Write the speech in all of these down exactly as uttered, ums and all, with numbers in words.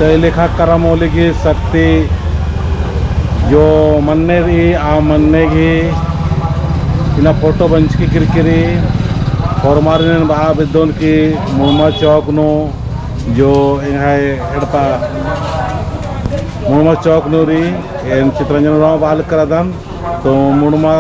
तो ई लेखा करम मूली गही शक्ति जो मन्ने रई, आ मन्ने गही इन्ना फोटो बंचकी किरकिरी, होरमारिन एन बआ बेद्दोन कि मुड़मा चौक नू जो एंग्है एड़पा मुड़मा चौक नू रई, एन चितरंजन उराँव बआ लगदन। तो मुड़मा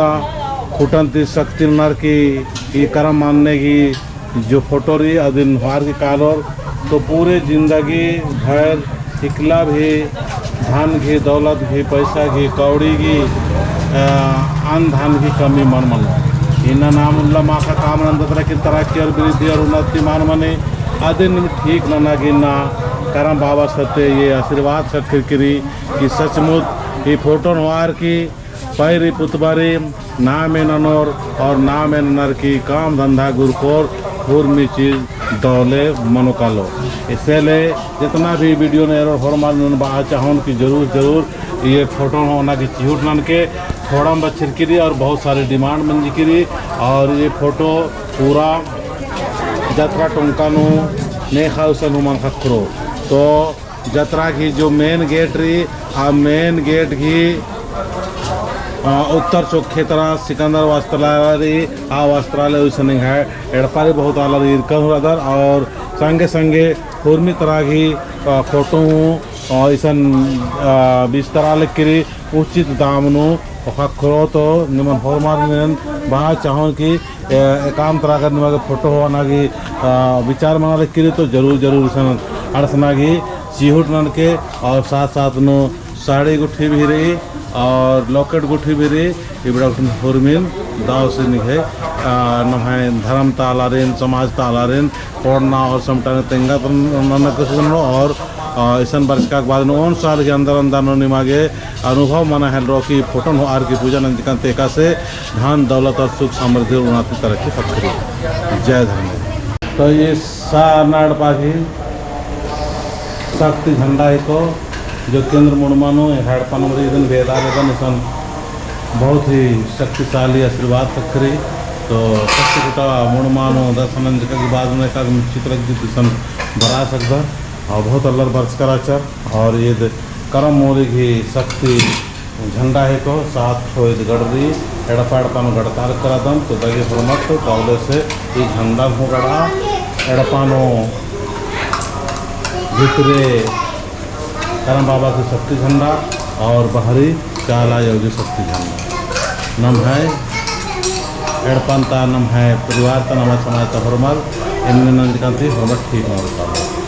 खुटन ती शक्ति ननर की ई करम मन्ने गही जो फोटो रई अदिन होअर की कालोर, तो पूरे जिंदगी भर इकला भी धन गही, दौलत गही, पैसा गही, कौड़ी गही, अ, अन्न धन गही कमी मल मनो। इन्ना नाम उल्ला माखा काम नंदत रखिन तरक्की और वृद्धि और उन्नति मल मनी। अदिन ठीक नना गे इन्ना करम बाबा सत्य ये आशीर्वाद ख़क्खरकी रई कि सचमुच ई फोटोन होअर की पैरी पुतबारी नामे ननोर और नामे ननर की काम धंधा गुरकोर हुरमी चीज दव ले मनो कालो। इसेले जितना भी video नू एरोर होरमारिन बआ चाहोन कि जरूर जरूर ये फोटो होअना की चिहुट ननके। थोड़म बछरकी रई और बहुत सारे demand मंजकी रई और ये फोटो पूरा जतरा टोंका नू नेखा उसन हूँ मल ख़क्खरो। तो जतरा गही जो main gate रई, आ main gate गही, अ, उत्तर चोखे तरा सिकंदर वस्त्रालय रई, आ वस्त्रालय उसन एंग्है एड़पा रई बहुत आलर ईरकन हूँ रअदर और संगे संगे हुरमी तरा गही, अ, फोटो हूँ, अ, इसन, अ, बिस्तरा लगी रई उचित दाम नू ख़क्खरो। तो निमन होरमारिन बआ चाहोन कि ए, एकाम तरा कर निमा गे फोटो होअना गही, अ, विचार मना लगी रई तो जरूर, जरूर इसन अंड़सना गही चिहुट ननके और साथ, साथ नू साड़ी गुट्ठी भी रई और locket गुट्ठी भी रई। इबड़ा गुट्ठिन हुरमिन दव से निंग्है, अ, नम्है धरम ता आलारिन, समाज ता आलारिन, कोड़ना और समटाना तेंगा तो नना कोशिश ननो और, अ, इसन बरचका के बाद नू ओन साल के अंदर अंदर नू निमा गे अनुभव मना हेलरो कि फोटोन होअर की पूजा नंजकन ती एकासे धन दौलत और सुख समृद्धि उन्नति तरक्की ख़क्खरी। जय धर्मेस। तो ई सा एड़पा गही शक्ति झंडा हिको जो केंद्र मुड़मा नू एंग्है एड़पा नू रई इदिन बेदा लेदन इसन बहुत ही शक्तिशाली आशीर्वाद ख़क्खरी। तो शक्ति खुटा मुड़मा नू दर्शन नंजका के बाद में एकाद निश्चित लग्गी इसन बरआ सकदर। और बहुत आलर बरचका रहचर। और ईद करम मूली गही शक्ति झंडा हिको सात ठो ईद गड़री एड़पा एड़पा नू गड़तार करादन। तो दगे होरमत तो दव ले से ई झंडा हूँ गड़आ एड़पा नू भितरे करम बाबा की शक्ति झंडा और बहरी चाला अयो गही शक्ति झंडा। नम्है एड़पन ता, नम्है परिवार ता, नम्है समाज ता होरमर एन्ने नंजकन ती होरमर ठीक मल कालो।